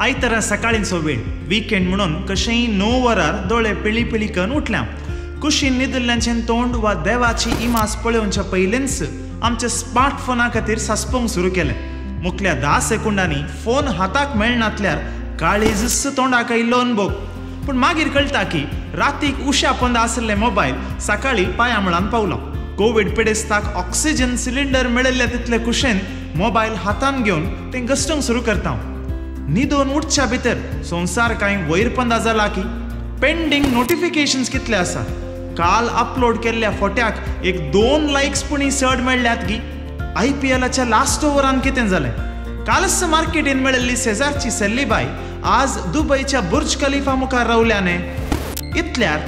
आयतारा सकाळींचो वेळ, विकेंड म्हणून कशेंय 9 वरार दोळे पिळी पिळी करून उठल्या. कुशीन न्हिदिल्ल्यांचें तोंड वा देवाची इमाज पळोवच्या पयलींच आमच्या स्मार्टफोना खातीर सासपोवंक सुरू केलें. मुखल्या 10 सेकंडांनी फोन हाताक मेळनातल्यार काळीजच तोंडाक आयिल्लो अनुभव. पूण मागीर कळटा की रातीक उश्या पोंदा आशिल्ले मोबायल सकाळीं पांया मुळान पावलो. कोवीड पिडेस्ताक ऑक्सिजन सिलिंडर मेळिल्ले तितले कुशेन मोबायल हातान घेवन तें घसटूंक सुरू करता. न्हिदून उठच्या भितर संवसार कांय वयर पंदा जाला की पेंडींग नोटिफिकेशन्स कितले आसा, काल अपलोड केल्ल्या फोट्याक 1-2 लायक्स पुणी चड मेळ्ळ्यात की, IPLच्या लास्ट ओवरान कितें जालें, कालच मार्केटीन मेळिल्ली शेजारची सेल्लीबाय आज दुबयच्या बुर्ज खलिफा मुखार रावल्या न्ही. इतल्यार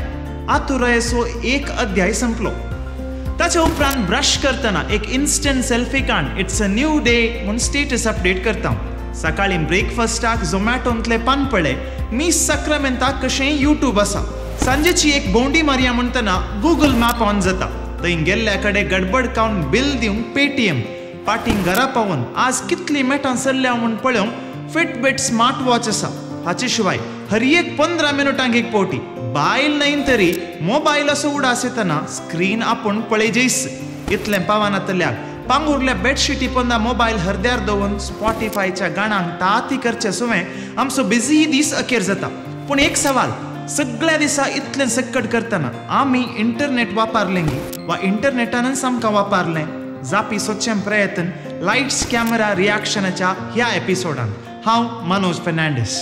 आतुरायेचो एक अध्याय संपलो. ताच्या उपरांत ब्रश करतना एक इन्स्टंट सेल्फी काड, it's a new day म्हूण स्टेटस अपडेट करता. सकाळीं ब्रेकफास्टाक झोमॅटोंतले पानपळे, मीस साक्रामेंताक कशेंय यूट्यूब आसा. सांजेची एक भोंवडी मारया म्हणटना गुगल मॅप ऑन जाता. थंय गेल्ल्या कडेन गडबड कावन बिल दिवंक पेटीएम, पाटीं घरा पावून आज कितली मेटां सरल्या म्हूण पळोवंक फिटबीट स्मार्ट वॉच आसा. हाचे शिवाय हर एक 15 मिनटांक एक पावटी बायल न्हय तरी मोबायलाचो उडास येतना स्क्रीन आपूण पळयजेस. इतलें पावनातल्याक पांगुरल्या बेडशिटी पोंदा मोबायल हरद्यार दवरून स्पॉटिफायच्या गाणांक ताती करचे सुवें आमचो बिझी दीस अखेर जाता. पूण एक सवाल, सगळ्या दिसा इतलें सक्कट करतना आमी इंटरनेट वापरलें वा इंटरनेटानच आमकां वापरलें? जापी सोदचें प्रयत्न लायट्स कॅमेरा रिॲक्शनाच्या ह्या एपिसोडान. हांव मनोज फेर्नांडीस.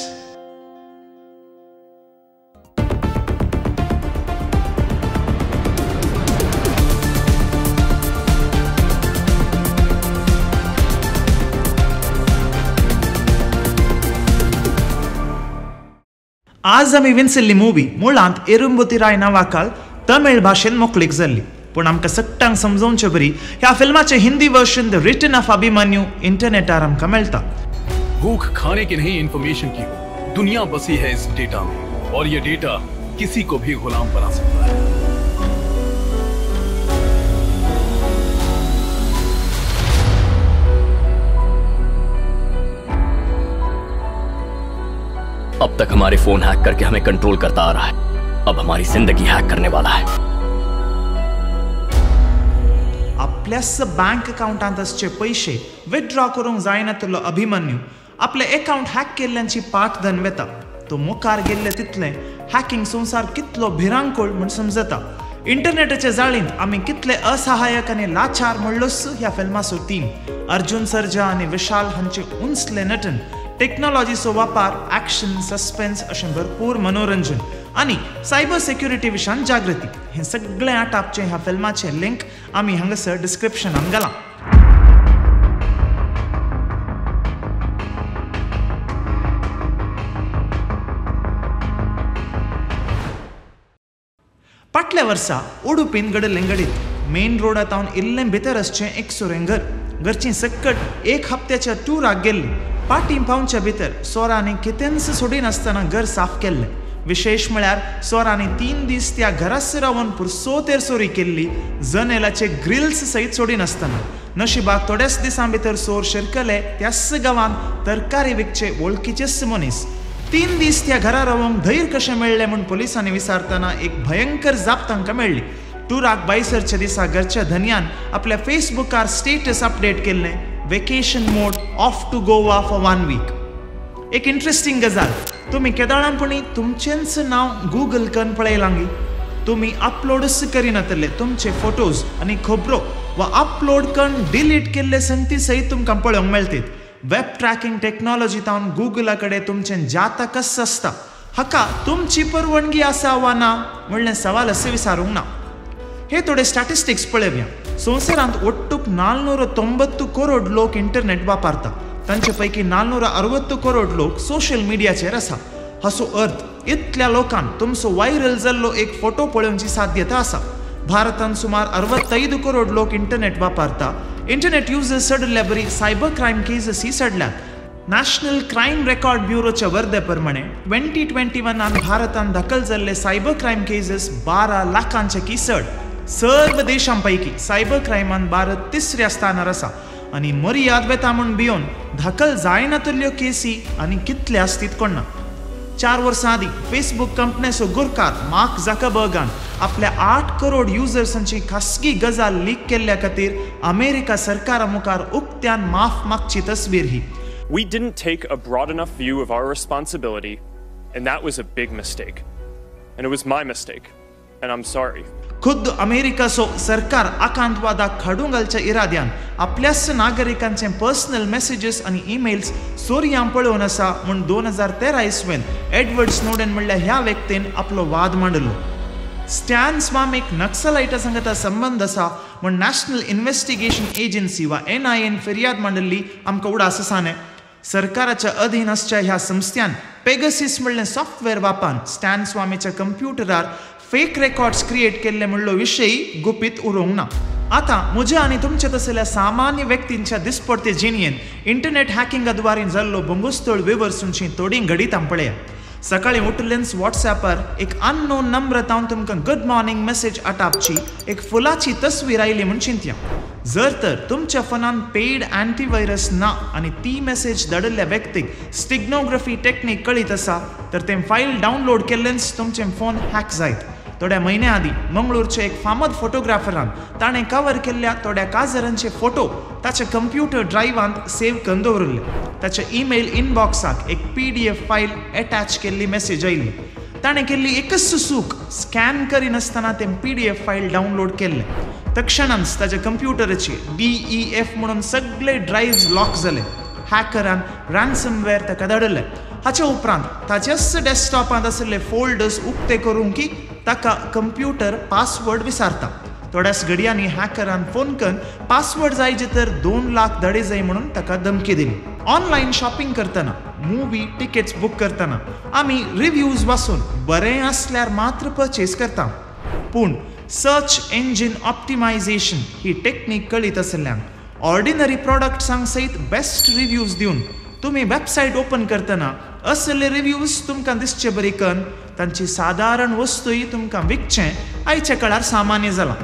आज आमी विंचल्ली मुवी मुळांत एरुंबुतिराय नांवाखाल तमिळ भाशेन मोकळीक जाल्ली. पूण आमकां सगटांक समजोवचे बरी ह्या फिल्माचें Hindi version the return of Abhimanyu इंटरनेटार आमकां मेळटा. भूख खाने की नहीं, इन्फॉर्मेशन की हो. दुनिया बसी है इस डेटा में और ये डेटा किसी को भी गुलाम बना सकता है. अब तक हमारे फोन हैक करके हमें कंट्रोल करता आ रहा है, अब हमारी जिंदगी हैक करने वाला है. आपल्याच बँक अकाउंटांत आसचे पयशे विथड्रॉ करूंक जायनातलो अभिमन्यू आपले अकाउंट हॅक केल्ल्यांची पाठ दनवेता. तो मुखार गेल्ले तितलें हॅकिंग संवसार कितलो भिरांकूळ म्हूण समजता. इंटरनेटाच्या जाळींत आमी कितले असहायक आनी लाचार म्हणलोच ह्या फिल्माचो थीम. अर्जुन सर्जा आनी विशाल हांचे उंचले नटन, टेक्नॉलॉजीचो वापर, ॲक्शन, सस्पेन्स अशें भरपूर मनोरंजन आनी सायबर सेक्युरिटी विशयान जागृती हें सगळें आटापचें ह्या फिल्माचें लिंक आमी हांगासर डिस्क्रिप्शनान घालां. फाटल्या वर्सा उडुपीन घडिल्लें घडीत मेन रोडा तावन इल्लें भितर आसचें एक सुरें घर. घरचीं सक्कट एक हप्त्याच्या टुराक गेल्लीं. पाटीं पावच्या भितर चोरांनी कितेंच सोडिनासतना घर साफ केल्लें. विशेश म्हळ्यार चोरांनी 3 दीस त्या घराच रावन पुरसोतेर चोरी केल्ली, जनेलाचे ग्रिल्स सयत सोडिनासतना. नशिबाक थोड्याच दिसां भितर चोर शिरकले त्याच गांवांत तरकारी विकचे वळखीचेच मनीस. 3 दीस त्या घरा रावंक धैर्य कशें मेळ्ळें म्हूण पोलिसांनी विचारतना एक भयंकर जाप तांकां मेळ्ळी. टुराक बायसरच्या दिसा घरच्या धनयान आपल्या फेसबुकार स्टेटस अपडेट केल्लें, vacation mode, off to Goa for 1 week. एक इंट्रस्टिंग गजाल, तुमी केदाळांपणी तुमचेंच नांव गुगल करून पळयलांगी? तुमी अपलोडच करिनातले तुमचे फोटोज आनी खबरो वा अपलोड करून डिलीट केल्ले संगती सयत तुमकां पळोवंक मेळटीत. वेब ट्रॅकिंग टॅक्नॉलॉजी तावन गुगला कडेन तुमचें जाता कस आसता, हाका तुमची परवानगी आसा वा ना म्हणलें सवाल अशें विचारूंक ना. हे थोडे स्टॅटिस्टिक्स पळोवया. संवसारांत ಒಟ್ಟುಕ್ 490 करोड लोक इंटरनेट वापरता. तांचे पैकी 460 करोड लोक सोशल मिडियाचेर आसा. हाचो अर्थ इतल्या लोकांक तुमचो व्हायरल जाल्लो एक फोटो पळोवची साध्यता आसा. भारतांत सुमार 65 करोड लोक इंटरनेट वापरता. इंटरनेट युजर्स चडिल्ल्या बरी सायबर क्रायम केसीस चडल्यात. नॅशनल क्रायम रेकॉर्ड ब्युरोच्या वर्दे प्रमाणे 2021 भारतांत दाखल जाल्ले सायबर क्रायम केसीस 12 लाखांचे की चड. सर्व देशां पैकी सायबर क्रायमान भारत तिसऱ्या स्थानार आसा. आनी मर्याद वेता म्हूण भियोवन धाकल जायनातल्ल्यो केसी आनी कितले आसतीत कोण ना. 4 वर्सां आदीं फेसबूक कंपनीचो गुरकार मार्क झकरबर्गान आपल्या 8 करोड युजर्सांची खासगी गजाल लीक केल्ल्या खातीर अमेरिका सरकारा मुखार उक्त्यान माफ मागची तस्वीर ही. We didn't take a broad enough view of our responsibility, and that was a big mistake. And it was my mistake, and I'm sorry. खुद्द अमेरिकाचो सरकार आकांतवादाक खाडूंक घालच्या इराद्यान आपल्याच नागरिकांचे पर्सनल मॅसेजीस आनी ईमेल्स चोरयां पळोवन आसा म्हूण 2013 इस्वेन एडवर्ड स्नोडन म्हणल्यार ह्या व्यक्तीन आपलो वाद मांडलो. स्टॅन स्वामीक नक्सलायटा सांगता संबंद आसा म्हूण नॅशनल इन्व्हेस्टिगेशन एजन्सी वा NIA फिर्याद मांडिल्ली आमकां उडास आसा न्ही. सरकाराच्या अधीन आसच्या ह्या संस्थ्यान पेगसीस म्हणलें सॉफ्टवेअर वापरून स्टॅन स्वामीच्या कंप्युटरार फेक रेकॉर्ड्स क्रिएट केल्ले म्हणलो विशय गुपीत उरोवंक ना. आतां म्हज्या आनी तुमच्या तसल्या सामान्य व्यक्तींच्या दिसपडते जिणयेन इंटरनेट हॅकिंगा द्वारे जाल्लो भंगुस्तळ विवर्सूंची थोडीं घडितां पळया. सकाळीं उठलेंच वॉट्सॅपार एक अननोन नंबर तावन तुमकां गुड मॉर्निंग मॅसेज आटापची एक फुलाची तस्वीर आयली म्हूण चिंतया. जर तर तुमच्या फोनान पेड अँटीव्हायरस ना आनी ती मॅसेज धाडिल्ल्या व्यक्तीक स्टिग्नोग्राफी टेक्नीक कळीत आसा तर तें फायल डावनलोड केल्लेंच तुमचें फोन हॅक जायत. थोड्या म्हयन्या आदीं मंगळूरच्या एक फामद फोटोग्राफरान ताणें कवर केल्ल्या थोड्या काजरांचे फोटो ताच्या कंप्युटर ड्रायव्हांत सेव करून दवरिल्ले. ताच्या ईमेल इनबॉक्साक एक PDF file attach केल्ली मॅसेज आयली. ताणें केल्ली एकच चूक, स्कॅन करिनासतना तें PDF file download केल्लें. तक्षणांच ताच्या कंप्युटराचे DEF म्हणून सगळे ड्रायव्स लॉक जाले. हॅकरान रॅन्समवेअर ताका धाडिल्लें. हाच्या उपरांत ताच्याच डेस्कटॉपांत आशिल्ले फोल्डर्स उक्ते करूंक की ताका कंप्युटर पासवर्ड विसारता. थोड्याच घडयांनी हॅकरान फोन करून पासवर्ड जायचे तर 2 लाख धाडी जाय म्हणून ताका धमकी दिली. ऑनलायन शॉपिंग करतना, मुवी टिकेट्स बूक करतना आमी रिव्यूज वाचून बरें आसल्यार मात्र पर्चेस करता. पूण सर्च इंजिन ऑप्टिमायझेशन ही टेक्नीक कळीत आशिल्ल्यान ऑर्डिनरी प्रॉडक्ट्सांक सयत बेस्ट रिव्यूज दिवन तुमी वेबसायट ओपन करतना असले रिव्यूज तुमकां दिसचे बरी करून तांची सादारण वस्तूय तुमकां विकचें आयच्या काळार सामान्य जालां.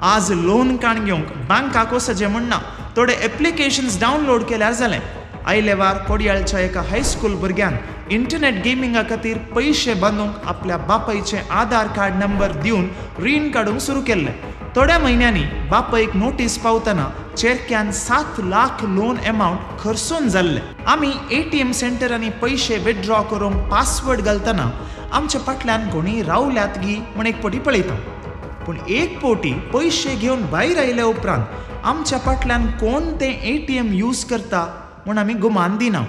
आज लोन काण घेवंक बँकाक वचचें म्हूण ना, थोडे एप्लिकेशन्स डावनलोड केल्यार जालें. आयले वार कोडयाळच्या एका हायस्कूल भुरग्यान इंटरनेट गेमिंगा खातीर पयशे बांदूंक आपल्या बापायचें आधार कार्ड नंबर दिवन रीण काडूंक सुरू केल्लें. थोड्या म्हयन्यांनी बापायक नोटीस पावतना चेरक्यान 7 लाख लोन एमावंट खर्चून जाल्लें. आमी ATM सेंटरांनी पयशे विथड्रॉ करूंक पासवर्ड घालतना आमच्या फाटल्यान कोणी रावल्यात गी म्हूण एक पटी पळयता. पूण एक पटी पयशे घेवन भायर आयल्या उपरांत आमच्या फाटल्यान कोण तें ATM use करता म्हूण आमी गुमान दिना.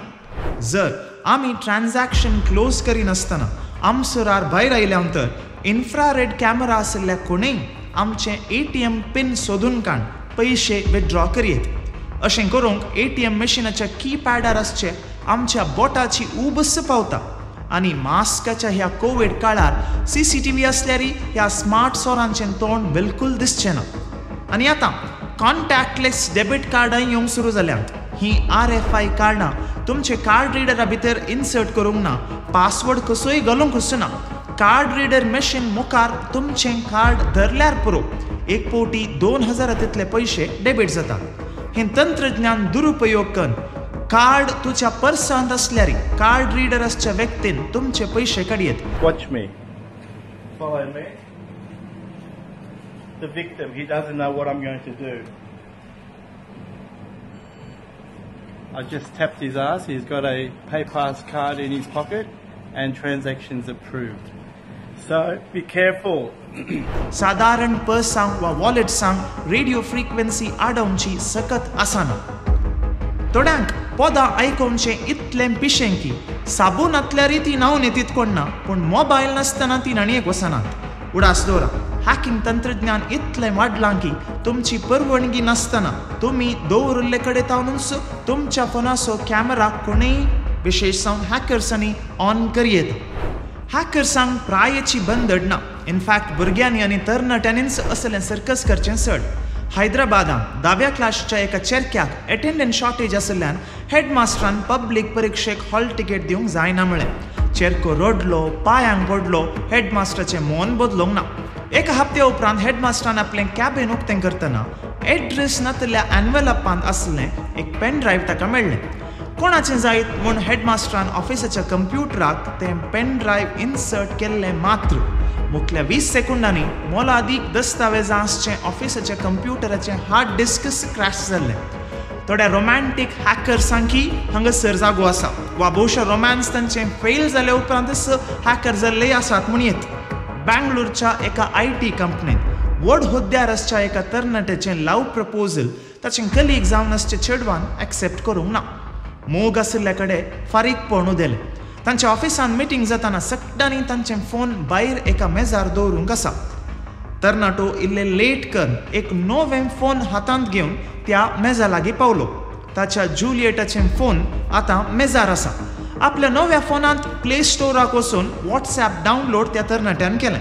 जर आमी ट्रान्जॅक्शन क्लोज करिनासतना आमसरार भायर आयल्या नंतर इन्फ्रारेड कॅमेरा आशिल्ल्या कोणूय आमचें ATM pin सोदून काड पयशे विथड्रॉ करयेत. अशें करूंक ATM मशिनाच्या कीपॅडार आसचे आमच्या बोटाची उबस पावता. आनी मास्काच्या ह्या कोवीड काळार CCTV आसल्यारय ह्या स्मार्ट सोरांचें तोंड बिलकूल दिसचें ना. आनी आतां कॉन्टॅक्टलेस डेबीट कार्डांय येवंक सुरू जाल्यांत. ही RFI कार्डां तुमचे कार्ड रिडरा भितर इन्सर्ट करूंक ना, पासवर्ड कसोय घालूंक वचना. कार्ड रिडर मशीन मुखार तुमचें कार्ड धरल्यार पुरो, एक पवटी 2000 तितले पयशे डेबीट जाता. हें तंत्रज्ञान दुरुपयोग करून कार्ड तुज्या पर्सांत आसल्यार कार्ड रिडर आसच्या व्यक्तीन तुमचे पयशे काडयेत. Watch me. Follow me. The victim, he doesn't know what I'm going to do. I just tapped his ass. He's got a PayPass card in his pocket and transactions approved. So be careful. सादारण पर्सांक वा वॉलेट्सांक radio frequency आडोवची सकत आसना. थोड्यांक पदां आयकोवचें इतलें पिशें की साबून नातल्यारय ती न्हांवन येतीत कोण ना, पूण मोबायल नासतना ती न्हाणयेक वचनात. उडास दवरा, हॅकिंग तंत्रज्ञान इतलें वाडलां की तुमची परवानगी नासतना तुमी दवरिल्ले कडेन तावनूच तुमच्या फोनाचो कॅमेरा कोणूय विशेश जावन हॅकर्सांनी ऑन करयेत. हॅकर्सांक प्रायेची बंदड ना. इनफॅक्ट भुरग्यांनी आनी तरणाट्यांनीच असलें सर्कस करचें चड. हैदराबादांत 10व्या क्लासीच्या एका चेरक्याक एटेंडन्स शॉर्टेज आशिल्ल्यान हेडमास्टरान पब्लीक परिक्षेक हॉल तिकेट दिवंक जायना म्हळें. चेरको रडलो, पांयांक पडलो, हेडमास्टराचें मन बदलूंक ना. एका हप्त्या उपरांत हेडमास्टरान आपलें कॅबिन उक्तें करतना एड्रेस नातिल्ल्या एनवेलपांत आसलें एक पेन ड्रायव्ह ताका मेळ्ळें. कोणाचें जायत म्हूण हेडमास्टरान ऑफिसाच्या कंप्युटराक तें पेन ड्रायव्ह इन्सर्ट केल्लें मात्र मुखल्या 20 सेकंडांनी मोलादीक दस्तावेजां आसचें ऑफिसाच्या कंप्युटराचें हार्ड डिस्कच क्रॅश जाल्लें. थोड्या रोमॅन्टीक हॅकर्सांकी हांगासर जागो आसा वा भोवशा रोमॅन्स तांचें फेल जाल्या उपरांतच हॅकर जाल्लेय आसात म्हूण येत. बँगलोरच्या एका IT कंपनीत व्हड हुद्द्यार आसच्या एका तरणाट्याचें लव्ह प्रपोजल ताचें कलीग जावन आसच्या चेडवान एक्सेप्ट करूंक ना. मोग आशिल्ल्या कडेन फारीकपण उदेलें. तांच्या ऑफिसांत मिटींग जातना सगळ्यांनी तांचें फोन भायर एका मेजार दवरूंक आसा. तरणाटो इल्ले लेट करून एक नवें फोन हातांत घेवन त्या मेजा लागीं पावलो. ताच्या जुलियटाचें फोन आतां मेजार आसा. आपल्या नव्या फोनांत प्ले स्टोराक वचून वॉट्सॅप डावनलोड त्या तरणाट्यान केलें.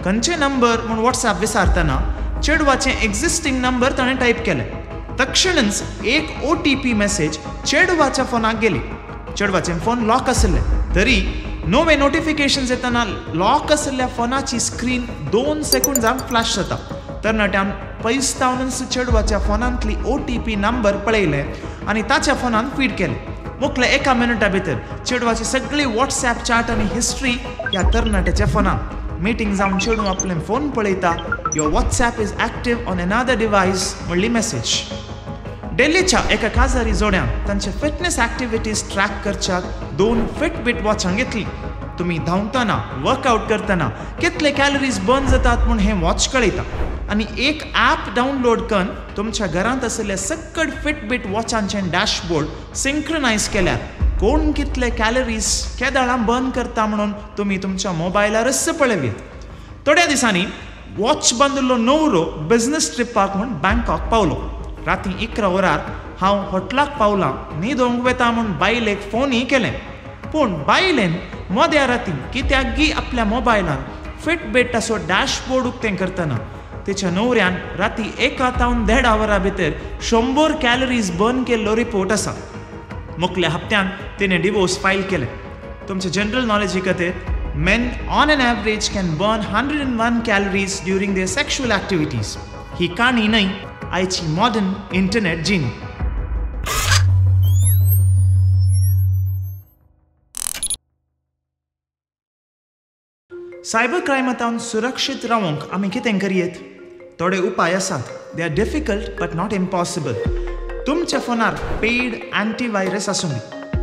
खंयचे नंबर म्हूण वॉट्सॅप विचारतना चेडवाचें एक्झिस्टींग नंबर ताणें टायप केलें. तक्षणच एक OTP message चेडवाच्या फोनाक गेली. चेडवाचें फोन लॉक आशिल्लें तरी नवे नोटिफिकेशन्स येतना लॉक आशिल्ल्या फोनाची स्क्रीन 2 सेकंडांक फ्लॅश जाता. तरणाट्यान पयसतावनच चेडवाच्या फोनांतली OTP number पळयले आनी ताच्या फोनान फीड केले. मुखल्या एका मिनटा भितर चेडवाची सगळी वॉट्सॅप चॅट आनी हिस्ट्री ह्या तरणाट्याच्या फोनान. मिटींग जावन चेडूं आपलें फोन पळयता, your WhatsApp is active on another device म्हणली मॅसेज. डेल्लीच्या एका काजारी जोड्यान तांचे फिटनेस ऍक्टिव्हिटीज ट्रॅक करच्याक 2 फिटबीट वॉचां घेतली. तुमी धांवतना, वर्कआउट करतना कितले कॅलरीज बर्न जातात म्हूण हें वॉच कळयता आनी एक ॲप डावनलोड करून तुमच्या घरांत आशिल्ल्या सकट फिटबीट वॉचांचें डॅशबोर्ड सिंक्रनायज केल्यार कोण कितले कॅलरीज केदाळां बर्न करता म्हणून तुमी तुमच्या मोबायलारच पळयत. थोड्या दिसांनी वॉच बांदिल्लो नवरो बिझनस ट्रिपाक म्हूण बँकॉक पावलो. राती 11 वरार हांव हॉटलाक पावलां, न्हिदोंक वेता म्हूण बायलेक फोनूय केलें. पूण बायलेन मद्या राती कित्याकगी आपल्या मोबायलान फिटबीटाचो डॅशबोर्ड उक्तें करतना तिच्या नवऱ्यान राती 1 तावन 1.5 वरां भितर 100 कॅलरीज बर्न केल्लो रिपोर्ट आसा. मुखल्या हप्त्यान तिणें डिवोर्स फायल केलें. तुमच्या जनरल नॉलेजी खातीर men on an average can burn 101 calories during their sexual activities. ही काणी न्हय, आयची मॉडर्न इंटरनेट जीण. सायबर क्रायमांत सुरक्षीत रावंक आमी कितें करयेत? थोडे उपाय आसात. They are difficult but not impossible. तुमच्या फोनार पेड अँटीव्हायरस आसूं दी.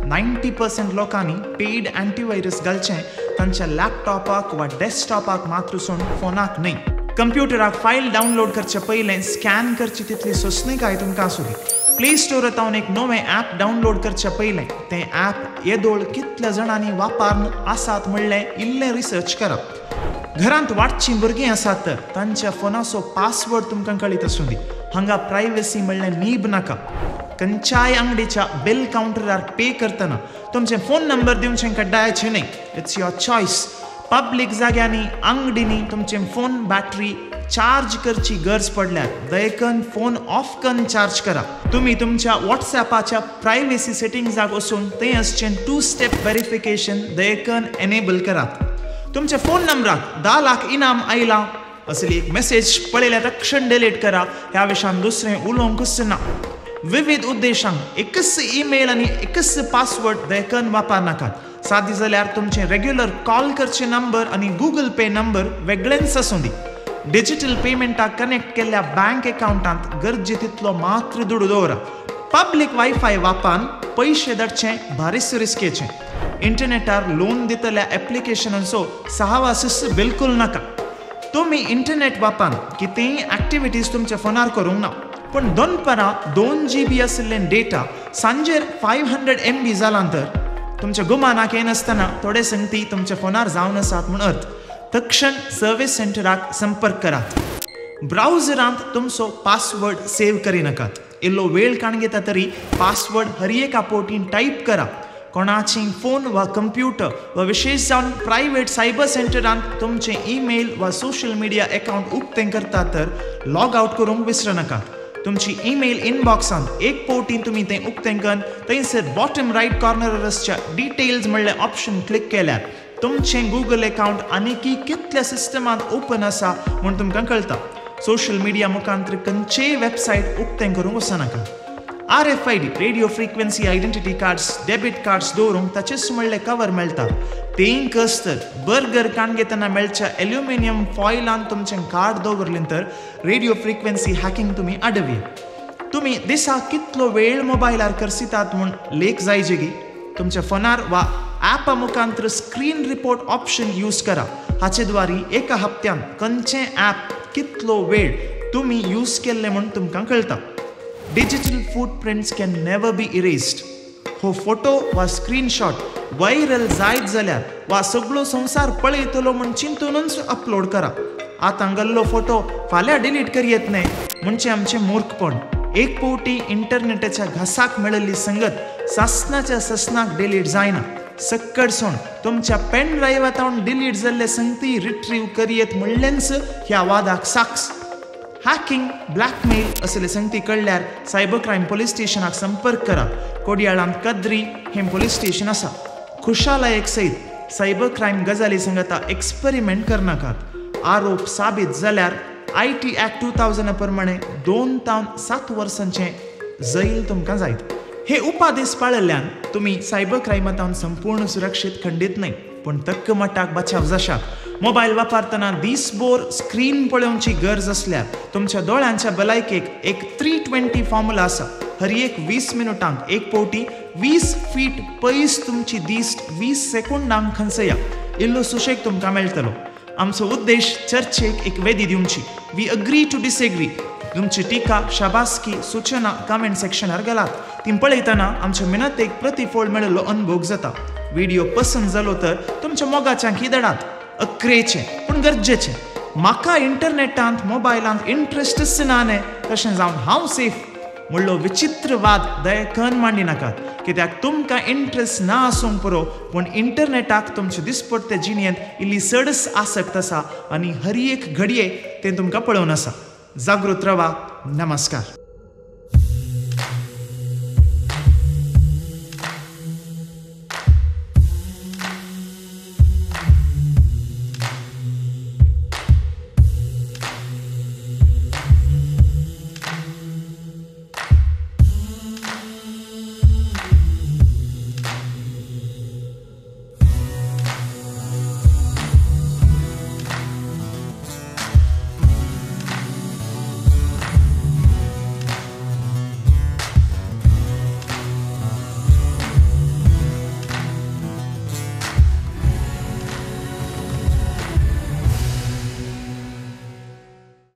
90% लोकांनी पेड अँटीव्हायरस घालचें तांच्या लॅपटॉपाक वा डेस्कटॉपाक मात्र सोडून फोनाक न्हय. कंप्युटराक फायल डावनलोड करचे पयलें स्कॅन करची तितली सोंसणीकाय तुमकां आसूं दी. प्ले स्टोरांत एक नवें ॲप डावनलोड करचे पयलें तें ॲप येदोळ कितल्या जाणांनी वापरून आसात म्हणलें इल्लें रिसर्च करप. घरांत वाडचीं भुरगीं आसात तर तांच्या फोनाचो पासवर्ड तुमकां कळीत आसूं दी. हांगा प्रायव्हसी म्हणलें नीब नाका. खंयच्याय अंगडीच्या बिल कावंटरार पे करतना तुमचें फोन नंबर दिवचें कड्डायचें न्हय. It's your choice. Public जाग्यांनी, अंगडींनी तुमचें फोन बॅटरी चार्ज करची गरज पडल्यार दयकन फोन ऑफ करून चार्ज करा. तुमी तुमच्या वॉट्सॅपाच्या प्रायव्हसी सेटिंग्साक वचून थंय आसचें 2 स्टेप व्हेरिफिकेशन दयकन एनेबल करात. तुमच्या फोन नंबराक 10 लाख इनाम आयलां असली एक मॅसेज पळयल्यार तक्षण डिलीट करा. ह्या विशयान दुसरें उलोवंकच ना. विविध उद्देशांक एकच ईमेल आनी एकच पासवर्ड दयकन वापरनाकात. सादी जाल्यार तुमचें रेग्युलर कॉल करचे नंबर आनी गुगल पे नंबर वेगळेंच आसूं दी. डिजिटल पेमेंटाक कनेक्ट केल्ल्या बँक एकावंटांत गरजे तितलो मात्र दुडू दवरा. पब्लीक वायफाय वापरून पयशे धाडचें भारीच रिस्केचें. इंटरनेटार लोन दितल्या एप्लिकेशनांचो सहवासच बिलकुल नाका. तुमी इंटरनेट वापरून कितेंय एक्टिविटीज तुमच्या फोनार करूंक ना, पूण दनपारां 2 GB आशिल्लें डेटा सांजेर 500 MB जालां तर तुमच्या गुमानाक येनासतना थोडे संगती तुमच्या फोनार जावन आसात म्हूण अर्थ. तक्षण सर्वीस सेंटराक संपर्क करात. ब्रावजरांत तुमचो पासवर्ड सेव करिनाकात. इल्लो वेळ काण घेता तरी पासवर्ड हर एका पोटीन टायप करा. कोणाची फोन वा कंप्युटर वा विशेष जावन प्रायव्हेट सायबर सेंटरांत तुमचें ईमेल वा सोशल मिडिया अकावंट उक्तें करता तर लॉग आउट करूंक विसरनाकात. तुमची ईमेल इनबॉक्सांत एक पोटीन तुमी तें उक्तें करून थंयसर बॉटम रायट कॉर्नर आसच्या डिटेल्स म्हणलें ऑप्शन क्लिक केल्यार तुमचें गुगल अकाउंट आनीकी कितल्या सिस्टमांत ओपन आसा म्हूण तुमकां कळटा. सोशल मिडिया मुखांतर खंयचेय वेबसायट उक्तें करूंक वचनाका. RFID radio frequency identity cards, debit cards दवरूंक ताचेच म्हणले कवर मेळटा. तेंय कस तर बर्गर काण घेतना मेळच्या एल्युमिनियम फॉयलान तुमचें कार्ड दवरलें तर रेडियो फ्रिक्वेन्सी हॅकिंग तुमी आडवी. तुमी दिसाक कितलो वेळ मोबायलार करसितात म्हूण लेख जायजेगी. तुमच्या फोनार वा ॲपा मुखांतर स्क्रीन रिपोर्ट ऑप्शन यूज करा. हाचे द्वारी एका हप्त्यान खंयचें ॲप कितलो वेळ तुमी यूज केल्ले म्हूण तुमकां कळटा. Digital footprints can never be erased. हो फोटो वा स्क्रीनशॉट व्हायरल जायत जाल्यार वा सगळो संवसार पळयतलो म्हूण चिंतूनच अपलोड करा. आतां गेल्लो फोटो फाल्यां डिलीट करयेत न्हय म्हणजे आमचें मूर्खपण. एक पवटी इंटरनेटाच्या घासाक मेळिल्ली संगत सासनाच्या ससनाक डिलीट जायना. सक्कडसून तुमच्या पेन ड्रायव्हांत डिलीट जाल्ले संगती रिट्रीव करयेत म्हणलेंच ह्या वादाक साक्स. हॅकिंग, ब्लॅकमेल असले संगती कळल्यार सायबर क्रायम पोलीस स्टेशनाक संपर्क करा. कोडियाळांत कद्री हें पोलीस स्टेशन आसा. खुशालायक सयत सायबर क्रायम गजाली संगता एक्सपेरिमेंट करनाकात. आरोप साबीत जाल्यार IT act 2000 प्रमाणे 2 ते 7 वर्सांचें जैल तुमकां जायत. हे उपादेश पाळिल्ल्यान तुमी सायबर क्रायमांत संपूर्ण सुरक्षीत खंडीत न्हय, पूण तक्क मटाक बचाव जाशात. मोबायल वापरतना दीसभर स्क्रीन पळोवची गरज आसल्यार तुमच्या दोळ्यांच्या भलायकेक एक 320 फॉर्मुला आसा. हर एक 20 मिनटांक एक पवटी 20 फीट पयस तुमची दिश्ट 20 सेकंडांक खंचया, इल्लो सुशेग तुमकां मेळटलो. आमचो उद्देश चर्चेक एक वेदी दिवची. We agree to disagree. तुमची टिका, शाबासकी, सूचना कमेंट सेक्शनार घालात. ती पळयतना आमच्या मिनतेक प्रतिफळ मेळिल्लो अनुभव जाता. व्हिडिओ पसंत जालो तर तुमच्या मोगाच्यांक धाडात. अक्रेचें पूण गरजेचें. म्हाका इंटरनेटांत मोबायलांत इंट्रस्टच ना न्हय तशें जावन हांव सेफ म्हणलो विचित्र वाद दयकन मांडी नाकात. कित्याक तुमकां इंट्रस्ट ना आसूंक पुरो, पूण इंटरनेटाक तुमचे दिसपट्टे जिणेंत इल्ली चडच आसक्त आसा आनी हर एक घडये तें तुमकां पळोवन आसा. जागृत रावा. नमस्कार.